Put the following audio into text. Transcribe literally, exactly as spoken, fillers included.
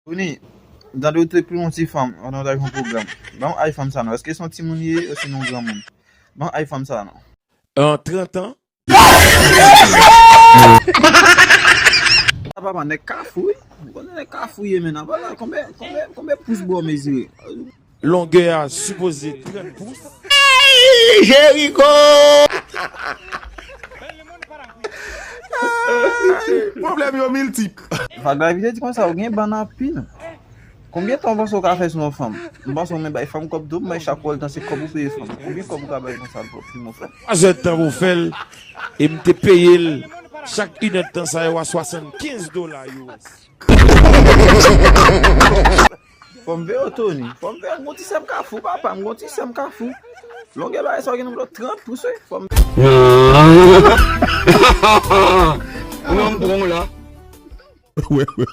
Tony, m tande w te pran yon ti fanm pandan w t ap yon pwogram. Ban m ay fanm sa non. Èske se yon timoun li ye osi yon granmoun? Ban m ay fanm sa non. An trant an. Sa papa nèg Kafou wi. Ou konnen nèg Kafou ye men nan papa konbyen konbyen konbyen pous bò mezire? Longè a sipoze trant pous. Jeriko. Pwoblèm yo miltip. Vag la vite di konsa ou gen bann anpil. Konbyen tan w panse w ka fè sou yon fanm? M panse w men bay fanm kòb tou, m bay chak wòl tan se kòb ou peye fanm. Konbyen kòb ou ka bay konsa pou pime yon fanm? Twa zè tan pou fè l e m te peye l chak inèdtan sa yo a swasannkenz dola U S. Fò m veye w Tony. Fò m veye w, m gon ti sè m Kafou papa, m gon ti sè m Kafou. Longè bagay sa w gen nan blo trant pous wi. Fò m Ou menm pran w la. Wè, wè.